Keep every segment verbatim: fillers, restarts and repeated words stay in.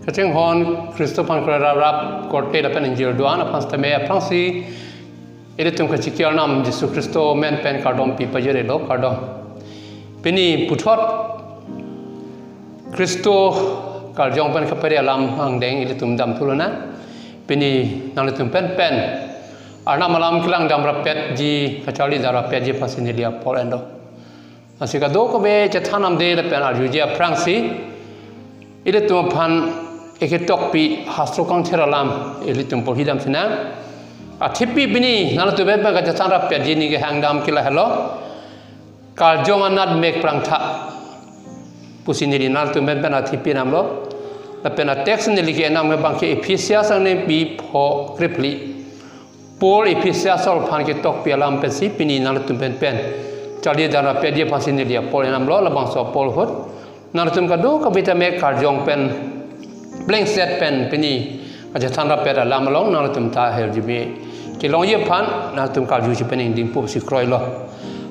Kachinghon Khristo aphan kroirap rap korte lapen ingjir do-an aphan sitame aphrangsi ilitum kachiki Arnam Jisu Khristo amen pen kardom pi pajirlo, kardom. Pini puthot Khristo karjong pen kaphere alam angdeng ilitum damthu lonang. Pini nanglitum pen pen Arnam alam kelang dam rapetji, kacharli dam rapetji aphansi neli apor enlo. Lasi kadokave chethan damde lapen arjuji aphrangsi ilitum aphan eketok pi hastro kangthir alam ilitum porhi dam sinang. Athipi pini nanglitum pen pen kachethan rapetji neli kehang dam ke lahelo: Karjong anat mek prangtha pusi neli nanglitum pen pen athipi damlo. Lapen a-text neli kenam abang ke Ephesia angdengpi pho krephli. Paul Ephesia asor aphan ketok pi alam pensi pini nanglitum pen pen charli dam rapetji aphansi neli apor damlo, labangso Paul ahut nanglitum kadokave tame karjong pen plengset pen pini kachethan rapet alam along nanglitum ta hirjume kelongji aphan nanglitum karju chipen ingdingpo pusi kroilo.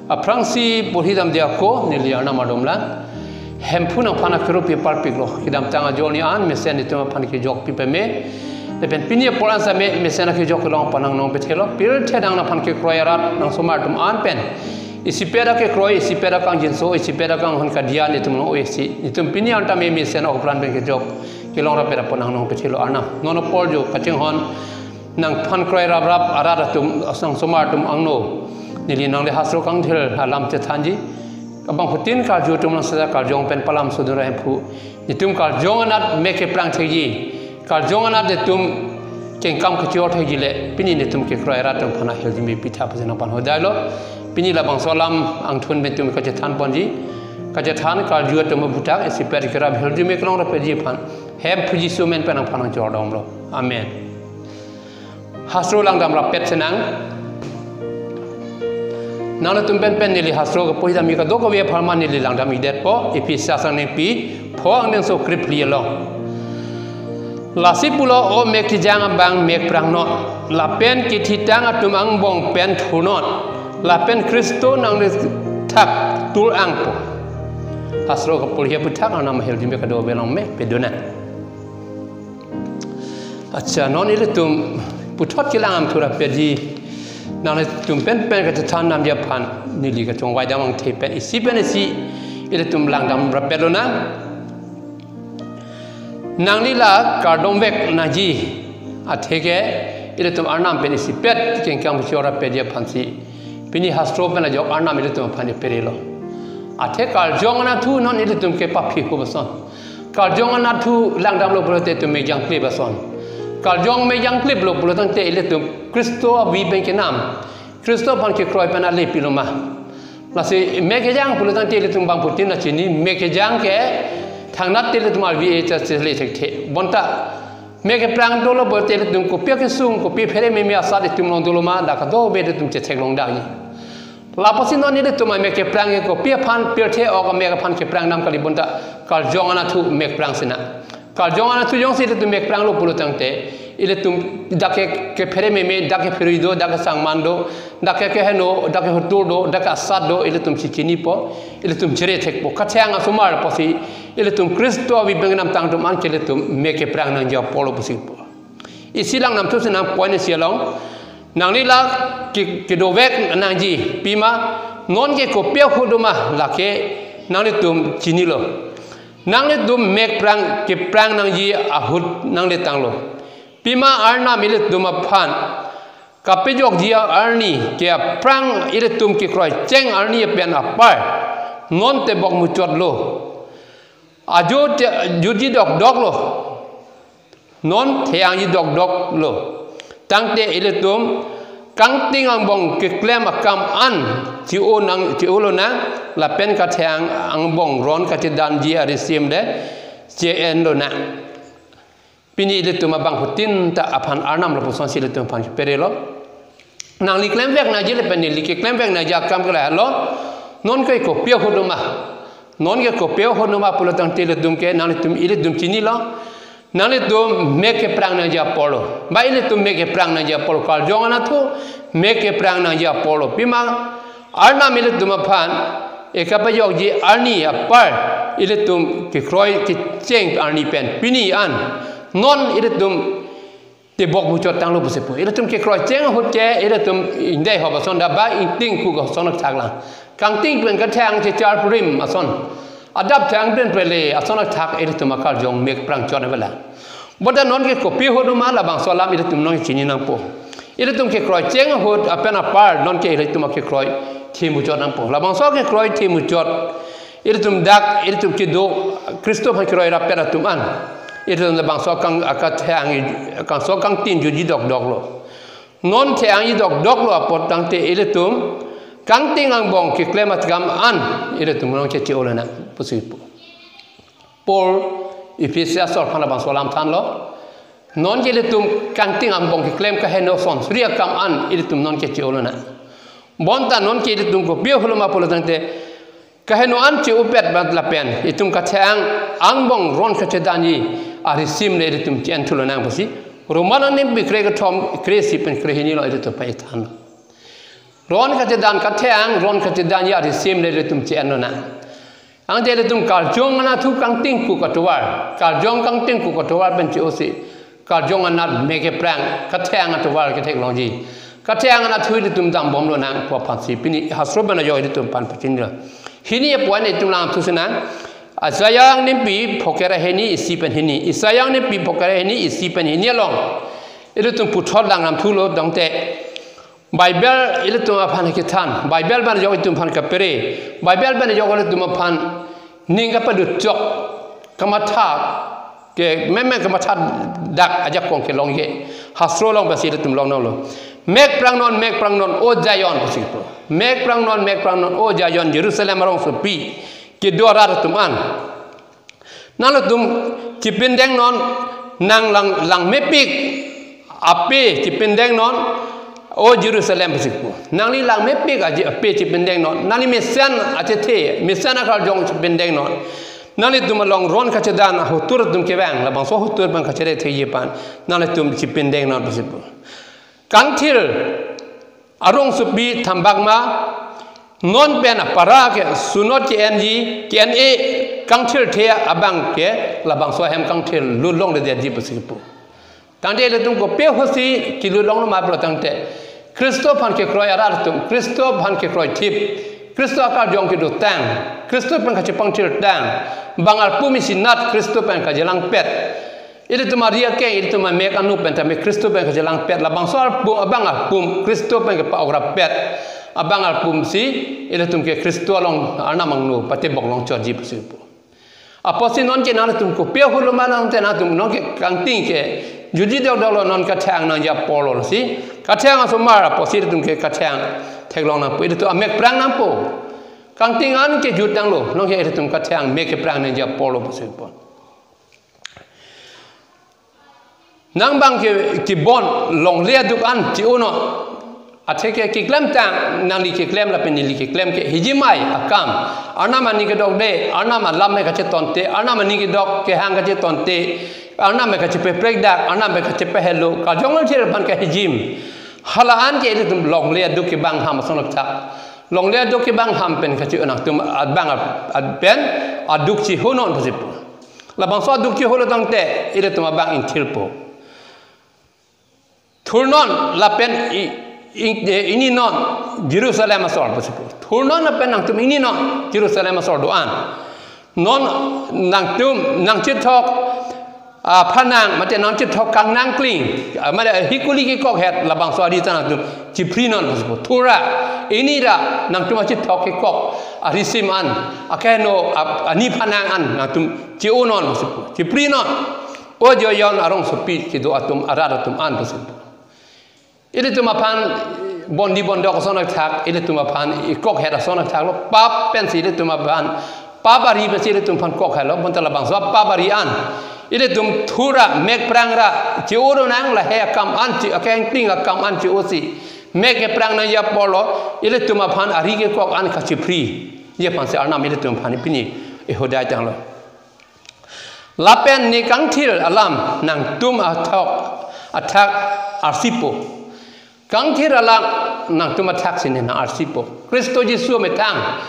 Aphrangsi porhi damde ako neli Arnam adomlang. Hemphu nangphan akero pi parpiklo, kedamtang ajoine an mesen itum aphan kejok pi peme. Lapen pini apor an sitame mesen akejok kelong aphan nangnong pethelo, pirthe nang nangphan kekroi arat nangsomar atum an pen isipet akekroi, isipet akangjinso, isipet akanghon kadiya netum long oi si, netum pini an tame mesen ok plan pen kejok kelong rapet aphan nangnong pethelo Arnam. Non apor jo kachinghon nangphan kroirap rap arat atum, nangsomar atum angno neli nangli hastro kangthir alam chethanji. Abangphutin karju atum lang seta karjong pen palam sodura Hemphu, netum karjong anat mek keprang thekji, karjong anat netum kengkam kachor thekji le pini netum kekroi arat atum aphan ahirjume pitha pusi nangphan hodailo. Pini labangso alam angthun pen netum kachethan ponji, kachethan karju atum aphuthak isipet kerap hirjume kelong rapetji aphan Hemphu Jisu amen pen nangphan nangchor damlo. Amen. Hastro lang dam rapet sinang. Nanglitum pen pen neli hastro keporhi damji kadokave apharman neli lang dam-ikdetpo, Ephesia angdengpi pho angdengso krephli along. Lasi pulo, O mek kejang abang mek prangnon, lapen kethitang atum angbong pen thurnon, lapen Khristo nanglithak tul-angpo. Hastro keporhi aphuthak Arnam ahirjume kadokave along me pedona. Accha, non ilitum puthot kelang dam thu rapetji, nanglitum pen pen kachethan damji aphan neli kachongvai dam angthe pen isi pen isi ilitum lang dam rapet lonang. Nangli la kardom vek nangji atheke ilitum Arnam pen isipet kengkam kachor rapetji aphansi pini hastro pen ajok Arnam ilitum aphan iperelo. Athe karjong anatthu non ilitum ke paphi ko bason. Karjong anatthu lang damlo pulote itum mek jangkle bason. Karjong mek jangkleplo pulotangte ilitum Khristo avi pen kenam, Khristo aphan kekroi pen ale pilo ma? Lasi mek kejang pulotangte ilitum bangphutin nangchini, mek kejang ke thangnat te ilitum arvi e chachele thekthe. Bonta mek keprang dolo pulote ilitum kopi akesung, kopi phere meme asat itum along dolo ma, dak kadokave ilitum chetheklong dakji. Lapusi non ilitum amek keprang ke kopi aphan, pirthe ok amek aphan keprang dam kali, bonta karjong anatthu mek prang sinang. Karjong anatthu jongsi ilitum mek pranglo pulotangte, ilitum dak ke, kephere meme, dak ke phirui do, dak ke sangman do, dak ke keheno, dak ke hotur do, dak ke asat do, ilitum si chinipo, ilitum chere thekpo. Kathang asomar pusi ilitum Khristo avi pen kenamtang atum anke ilitum mek keprang nangji aporlo pusi po. Isi lang dam thu sinang, point isi along. Nangli la ke, kedovek nangji, pima non ke kopi ahut doma lake nanglitum chinilo. Nanglitum mek prang keprang nangji ahut nangle tanglo. Pima Arnam ilitum aphan kapejokji arni ke aphrang ilitum kekroi cheng arni pen apar non tebok muchotlo. Ajo te jutji dokdoklo. Non theyangji dokdoklo. Tangte ilitum kangting angbong keklem akam an che-o nang, che-o lonang, lapen katheyang angbong ron kachedanji arisim le che-en lonang. Pini ilitum abangphutin ta aphan Arnam lapusonsi ilitum aphan keperelo. Nangli klemvek nangji lapen neli keklem vek nangji akam ke lahelo. Non ke kopi ahut doma. Non ke kopi ahut doma pulotangte ilitum ke, nanglitum ilitum chinilo. Nanglitum mek keprang nangji aporlo. Ba ilitum mek keprang nangji aporlo. Karjong anatthu mek keprang nangji aporlo. Pima Arnam ilitum aphan ekapejokji arni apar ilitum kekroi kecheng arni pen pini an non ilitum tebok muchot tanglo pusi pu. Ilitum kekroi cheng ahut ke ilitum ingdei hop ason da ba ingting kuk ason thaklang. Kangting pen kathang chechar purim ason. Adap thang pen pele ason thak ilitum akarjong mek prang chot avela. Bonta non ke kopi ahut ma labangso alam ilitum non chini nangpo. Ilitum kekroi cheng ahut apen apar non ke ilitum kekroi the muchot nangpo. Labangso kekroi the muchot ilitum dak, ilitum kedo, Kristo aphan kekroi rapet atum an. Ilitum labangso kang akathang, kangso kangtin juji dokdoklo. Non thang ji dokdoklo apot tangte ilitum kangting angbong keklem atkam an ilitum non ke che-o lonang pusi pu. Paul Ephesus asor aphan labangso alam thanlo. Non ke ilitum kangting angbong keklem kaheno son suri akam an ilitum non ke che-o lonang. Bonta non ke ilitum kopi ahut ma pulo tangte kaheno an che-opet bat lapen itum kathang angbong ron kachedanji arisim le ilitum che-en thu lonang pusi Roman anim bikre kethom kre-isi pen kre-hini lo ilitum pai than. Ron kachedan kathang ron kachedanji arisim le ilitum che-en lonang. Anke ilitum karjong anatthu kangting kuk atovar. Karjong kangting kuk atovar pen che-o si. Karjong anat mek keprang kathang atovar ketheklongji. Kathang anatthu ilitum dambom lonang pu aphansi pini hastro pen ajo ilitum aphan pachinilo. Hini apoint itum langthu sinang. Isaiah angnimpi phokera hini isi pen hini. Isaiah angnimpi phokera hini isi pen hini along ilitum puthot langthulo tangte Bible ilitum aphan kethan, Bible pen ajok ilitum aphan kapere, Bible pen ajok ilitum aphan ning kapadut chok, kamatha ke meme kamatha dak ajakong kelongji. Hastro along pasi ilitum longdunlo. Mek prang non, mek prang non, O Zion pusi pu. Mek prang non, mek prang non, O Zion, Jerusalem arongsopi kedo arat atum an. Nanglitum chipindeng non, nang lang langmepik ape chipindeng non, O Jerusalem pusi pu. Nangli langmepik aji ape chipindeng non. Nangli mesen achethe, mesen akarjong chipindeng non. Nanglitum along ron kachedan ahotur atum kevang, labangso ahotur pen kachere theji aphan nanglitum chipindeng non pusi pu. Kangthir arongsopi thambak ma, non pen apara ke sunot ke-enji, ke-en-e kangthir the abang ke labangso ahem kangthir lut longledetji pusi pu. Tangte ilitum kopi ahutsi kelut longlo ma pulo tangte Kristo aphan kekroi arat atum, Kristo aphan kekroi thip, Kristo akarjong kedotang, Kristo pen kachepangthirtang, bang arpum isinat Kristo pen kajelangpet. Ilitum ari akeng, ilitum amek anu pen tame Kristo pen kajelangpet, labangso arpum, abang arpum Kristo pen kepa-ok rapet. Abang arpum si ilitum ke Kristo along Arnam angno patebok longchotji pusi pu. Apotsi non ke nanglitum kopi ahut lo ma nang te nangtum non ke kangting ke juji dokdoklo, non kathang nangji apor lo si. Kathang asomar apotsi ilitum ke kathang theklong nangpo, ilitum amek prang nangpo. Kangting an ke jut tanglo, non ke ilitum kathang mek keprang nangji apor lo pusi pu. Nang bang ke kebon longle aduk an che-o non. Atheke keklemtang, nangli keklem lapen neli keklem ke hijimai akam. Arnam aning kedokde, Arnam alam me kachetonte, Arnam aning kedok kehang kachetonte, Arnam me kachepeprek dak, Arnam me kachepehelo, kajong althir aphan kahijim. Hala an ke ilitum longle aduk kebang ham ason thak. Longle aduk kebang ham pen kache-o nangtum abang a-, a-, pen aduk che-o non pusi pu. Labangso aduk che-olo tangte ilitum abang ingthirpo. Thurnon lapen i-, ing-, eh, ingninon Jerusalem asor pusi pu. Thurnon lapen nangtum ingninon Jerusalem asor do-an. Non nangtum nangchethok, ah, phanang, mate nangchethok kangnang kling, ah, mate hikuli kekokhet labangso ari ta nangtum chiphrinon pusi pu. Thura, inira nangtum achethok kekok arisim an, akeno ap-, ani phanang an nangtum che-o non pusi pu. Chiphrinon. O Zion arongsopi kedo atum arat atum an pusi pu. Ilitum aphan bondi bondok ason athak, ilitum aphan ikokhet ason athak lo, pap pensi ilitum aphan, pap ari pensi ilitum aphan kokhelo, bonta labangso pap ari an ilitum thura mek prangra che-o ronang, lahei akam an che, akengting akam an che-o si mek keprang nangji apor lo, ilitum aphan ari kekok an kachiphri. Je aphansi Arnam ilitum aphan pini ihodai tanglo. Lapen ne kangthir alam nangtum athok athak arsipo. Kangthir alam nangtum athak si ne nang arsipo. Kristo Jisu amethang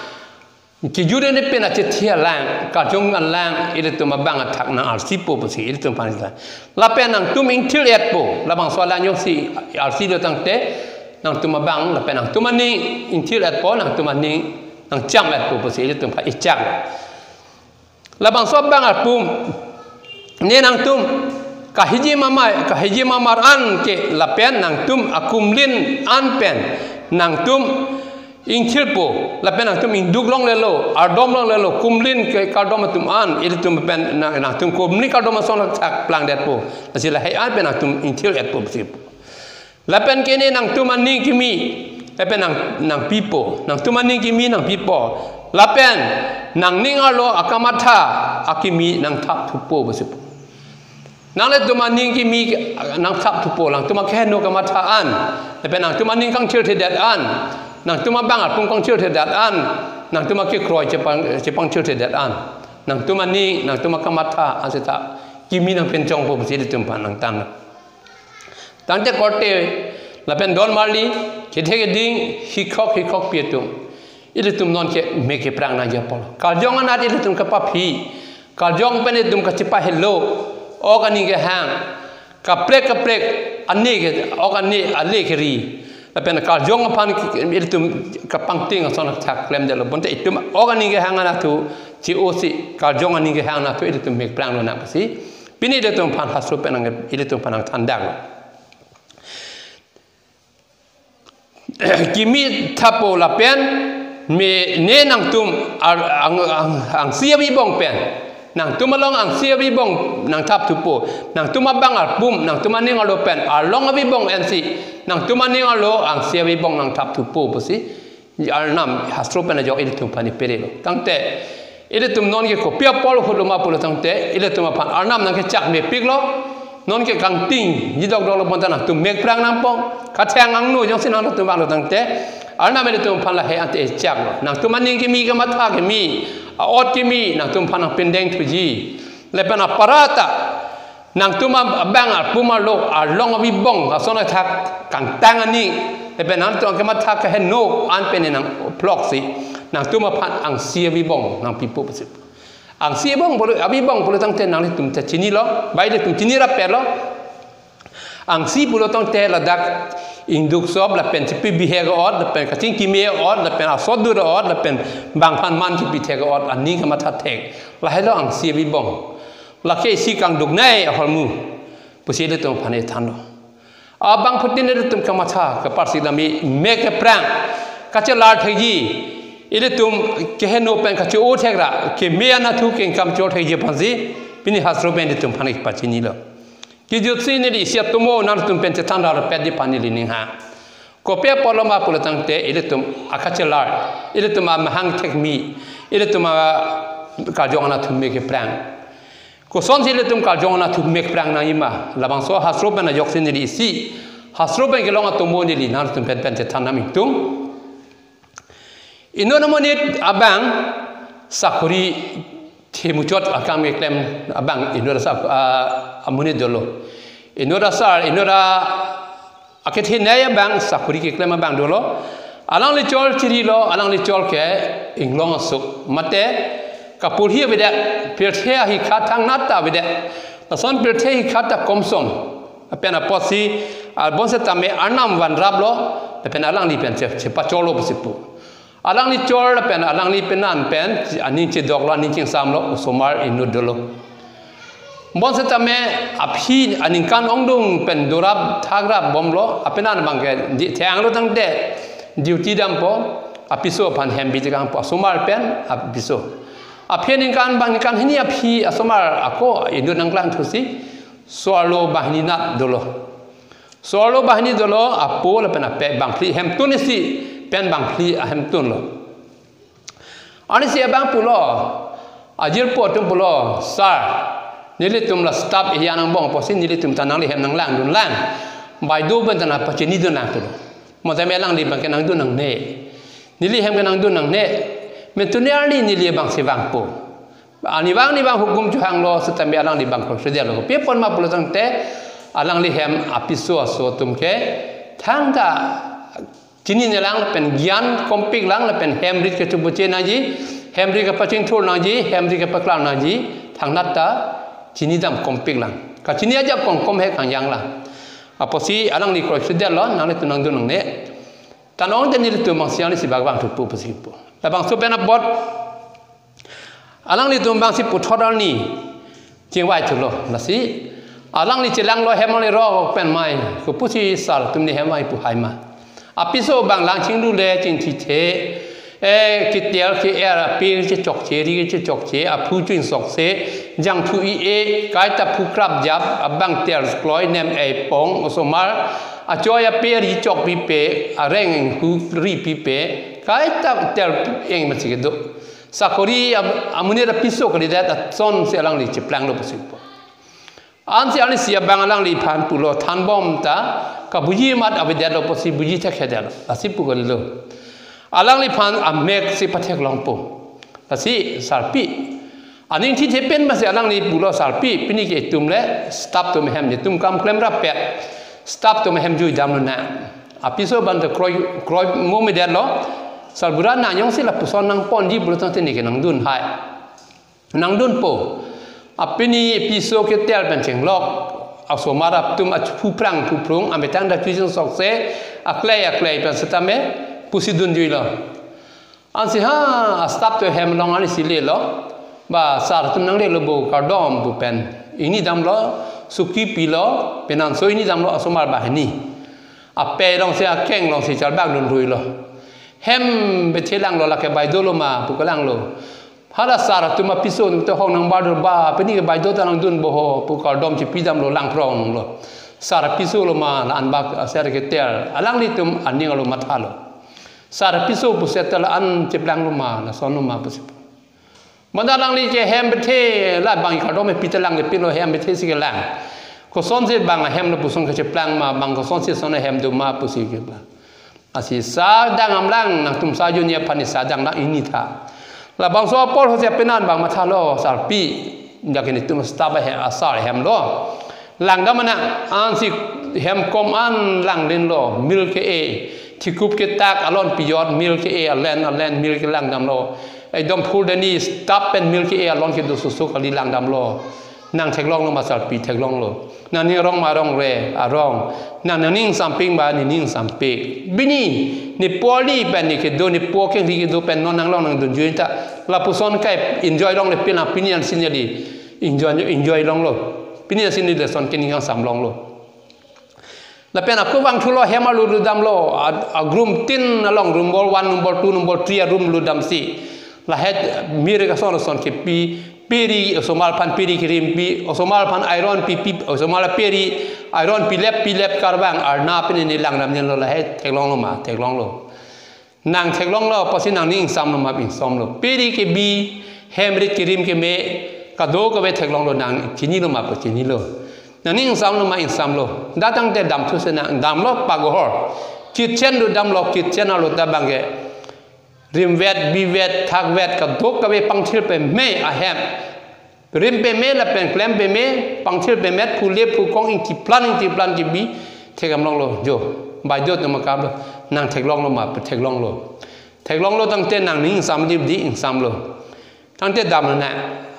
Kejut ne pen achethi alang, karjong alang, ilitum abang athak nang arsipo pusi, ilitum aphan ita. Lapen nangtum ingthir-etpo, labangso alang jongsi arsi lo tangte, nangtum abang, lapen nangtum aning ingthir-etpo, nangtum aning nangcham-etpo pusi, ilitum aphan ichak. Labangso abang arpum, ne nangtum kahijim amar, kahijim amar an ke lapen nangtum akumlin an pen nangtum ingthirpo, lapen nangtum ingduk longlelo, ardom longlelo, kumlin ke kardom atum an, ilitum pen nang, nangtum kumlin kardom ason thak plangdetpo, lasi lahai an pen nangtum ingthir-etpo pusi. Lapen ke ne nangtum aning kimi, lapen nang, nangpipo, nangtum aning kimi nangpipo, lapen nangning arlo akamatha akimi nangthapthupo pusi pu. Nanglitum aning kimi nangthapthupo, nangtum akeheno kamatha an, lapen nangtum aning kangthirthedet an, nangtum abang arpum kangthirthedet an, nangtum akekroi chepang, chepangthirthedet an, nangtum aning, nangtum akamatha an seta kimi nangpinchongpo pusi ilitum aphan nangthan. Tangte korte lapen don marli, kethe keding, hikhok hikhok pi atum, ilitum non ke mek keprang nangji apotlo. Karjong anat ilitum kapaphi, karjong pen ilitum kachepahelo, ok aning kehang, kaprek kaprek, ane ke, ok ane ale keri. Lapen karjong aphan ke, ilitum kapangting ason thak klemdetlo. Bonta itum ok aning kehang anatthu che-osi, karjong aning kehang anatthu ilitum mek prang lonang pusi pini ilitum aphan hastro pen nang, ilitum aphan nangthandaklo. Kimi thappo lapen me ne nangtum ar, ang, ang, angsi abibong pen, nangtum along angsi abibong nangthapthupo, nangtum abang arpum, nangtum aning arlo pen arlong abibong ensi, nangtum aning arlo angsi abibong nangthapthupo pusi Arnam hastro pen ajok ilitum aphan iperelo. Tangte ilitum non ke kopi apor ahut lo ma pulo tangte, ilitum aphan Arnam nangkechak mepiklo. Non ke kangtingji dokdoklo bonta nangtum mek prang nangpo. Kathang angno jongsi nangtum vanglo tangte, Arnam ilitum aphan lahai ante chaklo. Nangtum aning kimi, kamatha kimi, a-ot kimi nangtum aphan nangpindeng thuji. Lapen aparata nangtum abang arpum arlo arlong abibong ason athak kangtang ani, lapen nangtum kamatha keheno an pen nangploksi, nangtum aphan angsi abibong nangpipo pusi. Angsi abibong pulo, abibong pulo tangte nanglitum ta chinilo, ba ilitum chini rapetlo. Angsi pulo tangte ladak ingduk sop, lapen chepi bihek ot, lapen kachingkimi ot, lapen asot dur ot, lapen bang aphan man chepithek ot, aning kamatha thek, lahailo angsi abibong. Lake isi kangduknei ahormu pusi ilitum aphan ithanlo. Abangphutin ilitum kamatha kaparsi dami mek keprang kachelar thekji, ilitum keheno pen kache-o thekra keme anatthu kengkam chor thekji aphansi pini hastro pen ilitum aphan ipachinilo. Kejutsi neli isi atomo nangtum pen chethan rapetji aphan neli ninghang. Kopi apotlo ma pulo tangte ilitum akachelar, ilitum amahang thekmi, ilitum a karjong anatthu mek keprang. Kosonsi ilitum karjong anatthu mek prang nangji ma, labangso hastro pen ajoksi neli isi hastro pen kelong atomo neli nangtum pen pen chethan nangtum. Inut amonit abang sakori themuchot akam keklem abang inut asa, ah, amonit dolo. Inut asar, inut a, akethenei abang sakori keklem abang dolo. Alangli chol chirilo, alangli chol ke inglong asuk. Mate kapurhi avedet, pirthe ahikha thangnat ta avedet. Lason pirthe ahikha ta komsom. Lapen apotsi, ah, bonsetame Arnam vanraplo, lapen alangli pen che, chepacholo pusi pu. Alangli chol lapen alangli penan pen aning chedoklo, aning chingsamlo, osomar inut dolo. Bonsetame aphi aningkan ongdung pen dorap thagrap bomlo, apenan abangke di thenglo tangte duty dampo, apiso aphan hem biji kangpo, asomar pen apiso. Aphi aningkan abang ningkan hini aphi asomar ako inut nangklang thusi, so-arlo banghini nat dolo. So-arlo banghini dolo, apo lapen apei bangphli hemtun isi pen bangphli ahemtunlo. Arnisi abang pulo, ajirpo atum pulo, "Sir, nelitum la staff area nangbong apotsi nelitum ta nangli hem nanglangdunlang. Baideo pen ta nangpachinidunlang," pulo. Mate me alangli abangke nangdun nangne. Neli hem ke nangdun nangne. Mentune arni neli abangsi vangpo. Arnivang arnivang hukum chohanglo setame alangli abang kosredetlo. Kopi apot ma pulo tangte alangli hem apiso aso atum ke thangta chininelang lapen gyan kompiklang lapen hem rit kecho buche nangji. Hemri kapachingthur nangji, hemri kapaklang nangji, thangnat ta chinidam kompik lang. Kachini ajak kongkom he kangjang lang. Apotsi alangli kroikredetlo, nanglitum nangdun nangne. Tanong te nelitum bangsi alangli si bak vangthupo pusi pu. Labangso pen apot alanglitum bangsi puthot arni chingvai thulo. Lasi alangli chelanglo hem alangli rok pen mai. Kopusi sar atum ne hem mai pu hai ma. Apiso abang lang chinglule chingthithe. Eh, ketel ke-er ape chechokche, ri chechokche, aphu chuinsokse, jangthu i-e, kaita phu krap jap, abang tel kloi nem ei pong, osomar, achoi ape ri chok pipe, areng hu ri pipe, kaita tel eng masi kedo. Sakori am-, amonit apiso kalidet asonsi alangli cheplanglo pusi pu. Ansi alangli si abang alangliphan pulo thanbom ta kabuji amat avedetlo pusi buji thekthedetlo. Lasi pu kalilo. Alangliphan amek si patheklongpo. Lasi sarpi. Aning thithe pen masi alangli pulo sarpi. Pini ke itum le staff atum hem netum kam klem rappet. Staff atum hem juidamlonang. Apiso abang ta kroi, kroi mo medetlo. Sarbura nang jongsi lapuson nangponji pulo tangte ne ke nangdun hai. Nangdunpo. Apini apiso ketel pen chenglok. Osomar atum aphu prang aphu prung, ametang ta chuinsokse, aklei aklei pen setame pusi dunjuilo. Ansi ha, a-staff atum hem along alangli si lelo. Ba sar atum nanglelo bo kardom pu pen. Ini damlo, suki pilo, penanso ini damlo osomar banghini. Ape alongsi akeng alongsi charbak dunruilo. Hem bethe langlo lake baidolo ma pu kalanglo. Hala sar atum apiso atum te hong nangbar do ba, pini ke baidota nangdunpo ho, pu kardom chipidamlo langpronglo. Sar apiso lo ma, la-an bak, ah, sar ketel. Alanglitum aning arlo mathalo. Sar apiso pusi tel an cheplanglo ma, lasonlo ma pusi. Mada alangli ke hem bethe, la bang kardom e pita lang le pilo hem bethe si kelang. Kosonsi bang ahem lapuson kacheplang ma, bang kosonsi son ahem do ma pusi kelang. Lasi sadang amlang nangtum sajun ya pani sadang na ini tha. Labangso apor hosi apenan bang mathalo sarpi. Dak netum staff ahe asar hemlo. Langdam anak ansi hem kom an langlinlo. Mil ke-e. Thikup ketak alon pijot mil ke-e alen alen mil kelangdamlo. Ekdom phur deni staff pen mil ke-e alon kedo susu kali langdamlo. Nang theklonglo ma sarpi theklonglo. Nangning arong ma arong re arong. Nang nangning samping ba nening samping. Bini, ne poli pen ne kedo, ne po kengri kedo pen non nanglong nangdunjui ta. Lapuson kai enjoy longle pin la pini an sinyali. Enjoy, enjoy longlo. Pini an sinyali lason kening kangsam longlo. Lapen ako vangthulo hem arlo lutdamlo. A, a room tin along, room number one, number two, number three a room lutdamsi. Lahet mir kason son kepi, pe ri osomar aphan pe ri kerim pi, osomar aphan iron pi pi, osomar pe ri iron pi lep pi lep karbang arna pini ne langdam nenlo lahe theklonglo ma, theklonglo. Nang theklonglo, apotsi nangning ingsamlo ma, ingsamlo. Pe ri kebi, hem rit kerim keme, kadokave theklonglo nang chinilo ma, pu chinilo. Nangning ingsamlo ma, ingsamlo. Datang te damthu si nang damlo pagohor. Kitchen lutdamlo, kitchen arlo ta bangke. Rimvet, bivet, thakvet, kadokave pangthir peme ahem. Rim peme lapen klem peme, pangthir pemet, phule phukong ingtiplan, ingtiplan kebi, thekdam longlo, jo. Baidot atum akam lo, nang theklonglo ma, theklonglo. Theklonglo tangte nangning ingsamji di, ingsamlo. Tangte damlo na.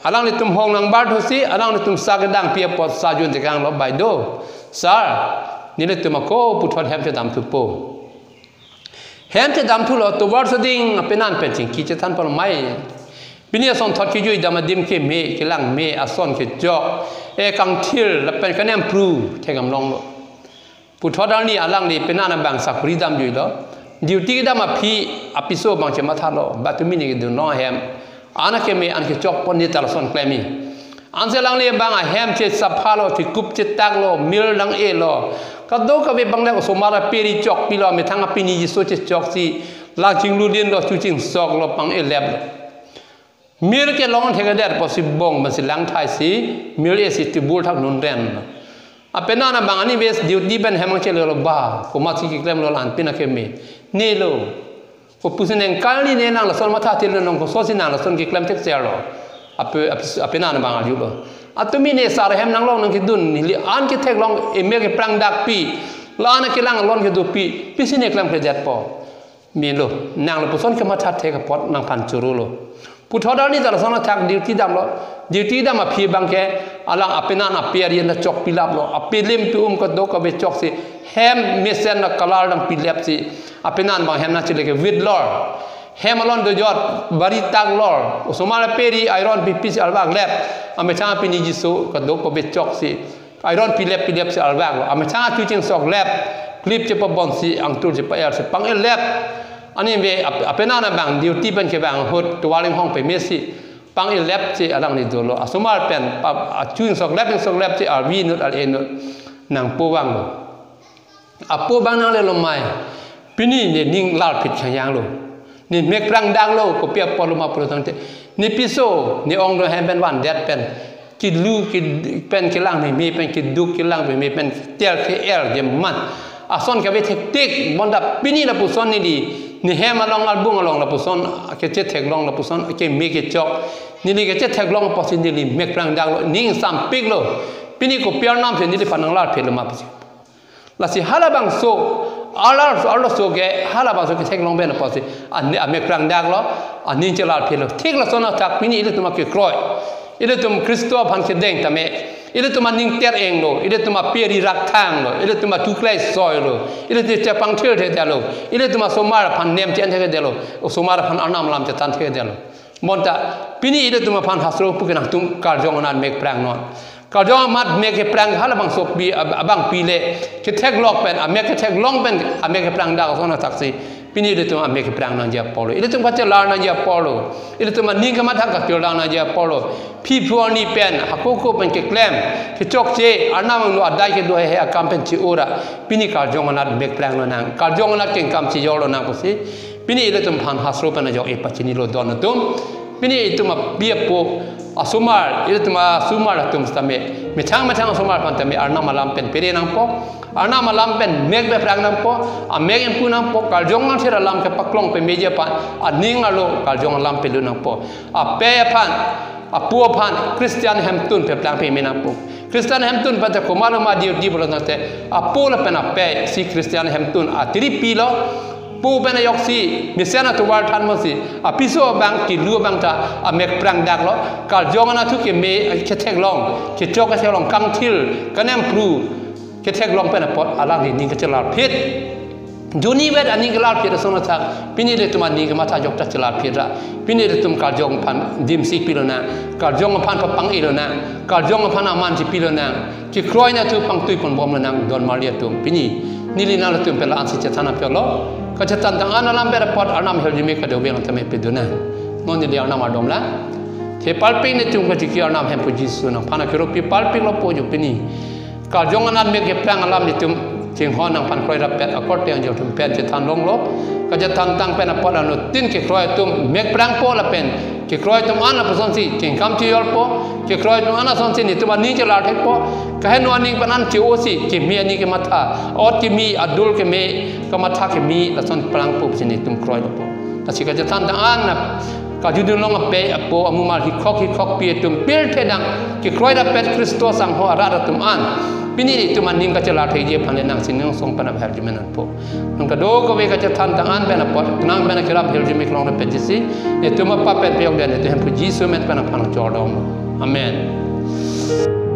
Alanglitum hong nangbar thusi, alanglitum sa kedang pi apot sa jun tekanglo, baido. Sar, nelitum ako puthot hem chedamthupo. Hem chedamthulo, tovar soding apenan pen chingki chethan palo mai. Pini ason thot kejui dam adim keme, kelang me, ason kejok. E kangthir, lapen kanem pru, thekdam longlo. Puthot arni alangli penan abang sakori damjuilo. Duty kedam aphi, apiso abang chemathalo, ba tumi ne kedun long ahem. An akeme an kechok pon ni ta lason klem-i. Ansi alangli abang ahem chesaphalo, thikup chetaklo, mir lang-elo. Kadokave bang le osomar ape ri chokpilo, methang apini jiso chechoksi, lang chingludinlo, chuchingsoklo, pang-e leplo. Mir kelong thekthedet apotsi bong, masi lang thaisi, mir esi tibul thak nunren. Apenan abang ani ves duty pen hem angchelelo ba, komatsi keklemlo la-an pin akeme. Nelo. Kopusi neng kali ne nang lason matha thil nong kosonsi nang lason keklem thekserlo. Ape, ape, apenan abang arjulo. Atumi ne sar hem nanglong nangkedun neli an ketheklong eme keprang dakpi. La-an kelang alon kedopi. Pisi ne klemkledetpo. Milo, nang lapuson kematha thek apot nangphan chorolo. Puthot arni ta lason athak duty damlo. Duty dam aphi abangke alang apenan ape ari anta chok pilaplo. Ape lim pe-um kadokave choksi hem mesen na kalar nangpilapsi apenan abang hem nangchileke wit lor. Hem along dojot bari tak lor. Osomar ape ari iron pipisi arvak lap. Amethang pini jiso kadokave choksi iron pilap pilapsi arvaklo. Amethang achu chingsok lap. Clip chepabonsi angtul chepa-elsi pang-e lap. Aningve ap-, apenan abang duty pen kevang ahut tovar inghong pemesi pang-e lapsi alangli dolo. Asomar pen pa-, achu ingsok lap ingsok lapsi arvi inut al-e inut nangpo vanglo. Apo abang nangle lomai. Pini ne ning larphit khangjanglo. Ne mek prangdaklo, kopi apotlo ma pulo tangte, ne piso, ne ong do hem pen vandet pen, kelu ke pen kelang meme pen, keduk kelang meme pen, tel ke-er je man. Ason kave thektik, bonta pini lapuson neli, ne hem along albung along lapuson kechetheklong lapuson keme kechok, neli kechetheklong apotsi neli mek prangdaklo, ning sampiklo. Pini kopi arnamsi neliphan nanglarphitlo ma pusi. Lasi halabangso, alar, arloso ke, halabangso ketheklong pen apotsi, an-, amek prangdaklo, aning chelarphitlo. Thik lason athak pini ilitum akekroi. Ilitum Khristo aphan kedeng tame. Ilitum aning ter-englo, ilitum ape ari rakthanglo, ilitum achuklai soilo, ilitum chepangthir thekdetlo, ilitum asomar aphan nem che-en thekdetlo, osomar aphan arnam alam chethan thekdetlo. Bonta, pini ilitum aphan hastro pu ke nangtum karjong anat mek prangnon. Karjong anat mek keprang halabangso pi ab-, abang pile, ketheklok pen, amek ketheklong pen, amek keprangdak ason athaksi. Pini ilitum amek keprang nangji apotlo. Ilitum kachelar nangji apotlo. Ilitum aning kematha kachorlang nangji apotlo. Phiphu arni pen, hako ko pen keklem, kechokche, arnam angno adai kedo hehe akam pen che-ora. Pini karjong anat mek pranglonang. Karjong anat kengkam chejorlonang apotsi. Pini ilitum aphan hastro pen ajok epachinilo don atum. Pini itum api apo asomar, ilitum asomar atum sitame, methang methang asomar aphan tame arnam alam pen pere nangpo, arnam alam pen mek peprang nangpo, amek ingpu nangpo, karjong nangthir alam kepaklong pemeji aphan, aning arlo karjong alam pelu nangpo. Ape aphan, apo aphan, Christian hemtun peplang peme nangpo. Christian hemtun pen te komatlo ma duty pulo tangte, apo lapen ape si Christian hemtun atiri pilo, po pen ajoksi, mesen atovar thanmonsi, apiso abang kelu abang ta, amek prangdaklo, karjong anat thu keme ketheklong, kechok ketheklong, kangthir, kanempru, ketheklong pen apot, alangli ning kachelarphit. Juni vet aning kelarphit ason athak, pini ilitum aning kematha ajok ta chelarphit ra, pini ilitum karjong aphan dimsi pilonang, karjong aphan papang-ilonang, karjong aphan aman chepilonang, kekroi anat thu pangtui ponbomlonang don marli atum. Pini neli nanglitum pen la-ansi chethan apyolo. Kachethantang an alam pen apot arnam ahirjume kadokave along tame pedunang. Non neli arnam ardomlang. Thepalpik netum kachiki arnam Hemphu Jisu nangphan akero pipalpiklo po jo pini. Karjong anat mek keprang alam netum chinghon nangphan kroirap pet akorte angjong atum pen chethan longlo. Kachethantang pen apot anuttin kekroi atum mek prangpo lapen kekroi atum an lapusonsi kengkam chejorpo, kekroi atum an asonsi netum aning chelar thekpo, kaheno aning pen an che-osi, keme aning kematha, ot keme, adul keme, kamatha keme, lason prangpo pusi netum kroilopo. Lasi kachethantang an na, kajudunlong ape apo amumar hikhok hikhok pi atum pirthe dang, kekroirap pet Khristo sangho arat atum an. Pini itum aning kachelar thekji aphan le nangsi ning song pen abahar jimen anpo. Nang kadokave kachethantang an pen apot, nang pen akerap ahirjume kelong le petjisi, netum apa pen peyok den, netum Hemphu Jisu amen pen aphan chordom. Amen.